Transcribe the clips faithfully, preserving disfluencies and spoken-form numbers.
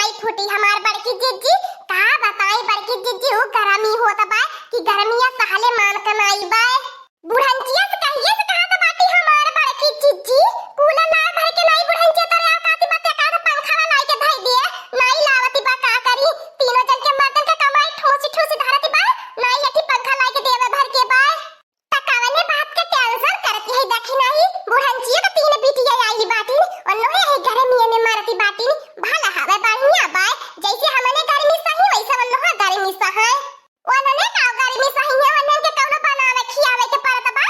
आई फूटी हमार बड़की जिज्जी, का बताई बड़की जिज्जी, उ गरमी होत बा कि गरमिया सहले मान क नाई बा। बुढ़ंचिया से कहिए से कहत बाटी हमार बड़की जिज्जी, कूलर ला भर के नाई बुढ़ंचिया तोरे औकाती बा, ते का पंखा लाई के धई दिए, नाई लावती बा का करी, तीनों जन के मर्दन के कमाई ठूसी ठूसी धरती बा, नाई एठी पंखा लाई के देवे भर के बा। त कवने बात के टेंशन करती है, देखी नाही बुढ़ंचिया के तीन बिटिया आई बाटिन, ओन्नो है गरमिया में मरती बाटिन, भला हवे बढ़िया बा, जैसे हमने गर्मी सही वैसे ओन्नो गर्मी सहे। ओनने का गर्मी सही है, ओनन के कौनो बनावे खियावे के पड़त बा,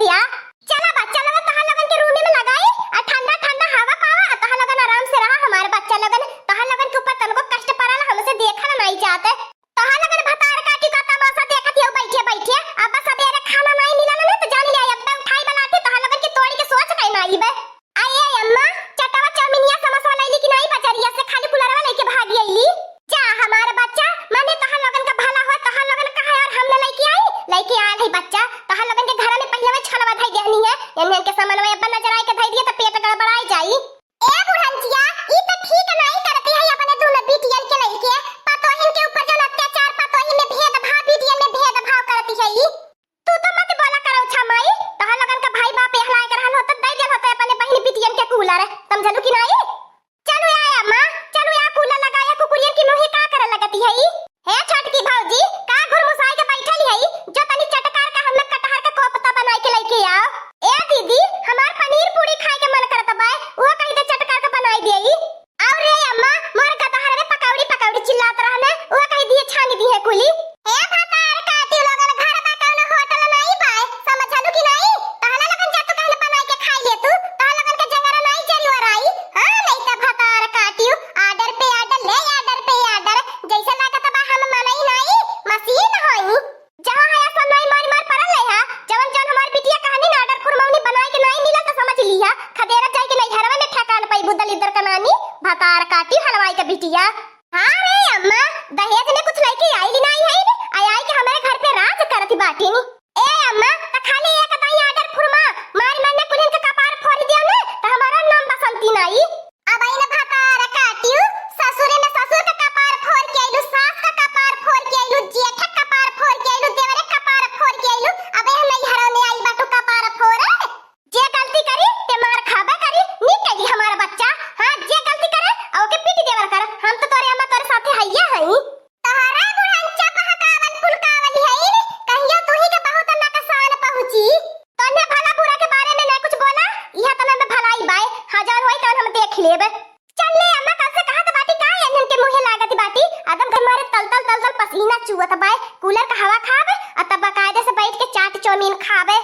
या, चला बच्चा लोगन, तोहार लोगन के रूम में लगाई, आ ठंडा ठंडा हवा पावा, आ तोहार लोगन आराम से रहा। हमार बच्चा लोगन, तोहार लोगन के ऊपर तनको कष्ट पड़ल, हमसे देखल नाई जात। तोहार लोगन भतार काटी का तमाशा देखत हियो बैठे बैठे। अब सबेरे खाना नाई मिलल न, तो जान लिया, अब उठाई बलाती, तोहार लोगन के तोड़ी के सोच कहीं नाई बे। आ ए अम्मा, चटवा चाउमिनिया समोसा लैली कि नाई बजरिया से, खाली कुलरवा लेके भागी अइली। जा हमार बच्चा, माने तोहार लोगन का भला हो, तोहार लोगन का है और हम न लेके आई, लेके आयल है बच्चा। तोहार लोगन के घर में पहिले में छोलवा धई देहनी है, एन्हन के सामानवा अब्बा नजर आए के धई दिए तो पेट गड़बड़ाई जाई। ए बुढ़ंचिया, ई तो ठीक नाई करती है अपने दोनों बिटियन के लेके, पतोहिन के ऊपर जौन अत्याचार, पतोहिन में भेदभाव, बिटियन में भेदभाव करती है ई। तू तो मत बोला करो छा माई, तोहार लोगन का भाई बाप यहला के रहल होत, दई देल होत अपने बहिन बिटियन के कूलर, समझलू कि नाई? चलू या अम्मा, चलू या कूलर लगाया, कुकुरियन की मुँही का करे लगती है ई? हे छोटकी भौजी, का घुरमुसाई के बैठल है ई? जो तनी चटकार का हम लोग कटहर का कोफ्ता बनाई के लेके आओ। ए दीदी, हमार पनीर पूरी खाए के मन करत बा, वो कहीं दे चटकार का बनाई दे ई। और रे अम्मा, मोर गदहर में पकौड़ी पकौड़ी चिल्लात रहने, वो कहीं दिए छानी दी है कुली। ए भतार काटी लोगन, घर बा कौनो होटल नाई बा, समझलू कि नाई? तहला लोगन जा तू कहले बनाई के खाई ले तू, तहला लोगन के जंगरा नाई जरी वराई। हाँ, नहीं तो भतार काटियो, order पे order ले, order पे order, जैसे लागत बा हम मनई नाई, मशीन होई। जहाँ है सब नाई मार मार पड़ल है, हाँ, जवन जवन हमार बिटिया कहनी ना order फुरमौनी बनाई के नाई मिलल तो समझ लिया, खदेरा जाए के नहीं घरवा में ठेकान पाई बुद्धल इधर का नानी, भतार काटी हलवाई के बिटिया। हाँ रे अम्मा, दहेज में कुछ लइके आइली नाई है ने, आई आई के हमारे घर पे राज करती बाटी नी। ए अम्मा, त खाली एक दाई order फुरमा, मार मारने कुलिन के कपार फोड़ दिया ने, त हमारा नाम बसंती नाई। अब आई न भतार काटियो, ससुरे में ससुर का कपार फोड़ के आइलू, सास का कपार फोड़ के आइलू, जेठ का कपार फोड़ के आइलू, देवरे का कपार फोड़ के आइलू, अब हम नहीं हरा में आई बाटू कपार फोड़। जे गलती करी, ते मार खाबे करी, नी कही हमार बच्चा। हाँ, जे गलती करे, ओके पीट देवल कर। हम तो तोरे अम्मा तोरे साथे हइये हई। तोहरा बुढ़ंचा बहकावल फुलकावल है, कहियो तू ही के बहुत नकसान पहुँची। तोने भला बुरा के बारे में ना कुछ बोला, यह तो में भलाई बाय, हजार होई तन हम देख लेबे। चल ले अम्मा, कल से कहत बाटी का एनन के मुँहे लागत बाटी, एकदम घर मारे तल तल तल तल पसीना चुअत बाय, कूलर का हवा खाबे, आ तब बाकायदे से बैठ के चाट चाउमीन खाबे।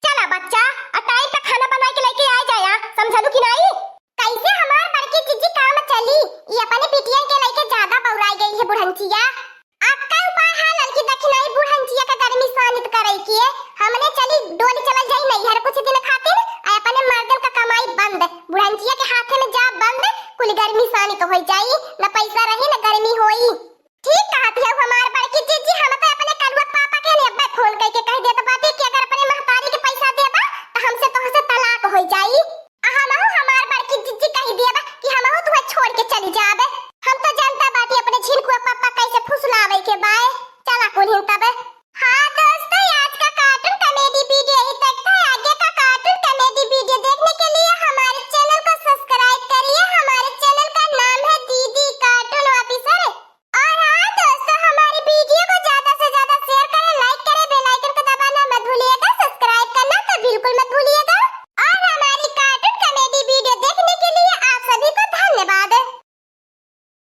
चला बच्चा, आ टाइम पे खाना बनाई के लेके आ जाया, समझलू कि नाई? कैसे हमार बड़की जीजी काम चली? ई अपने बिटियन के लेके ज्यादा बौराई गई है बुढ़ंचिया।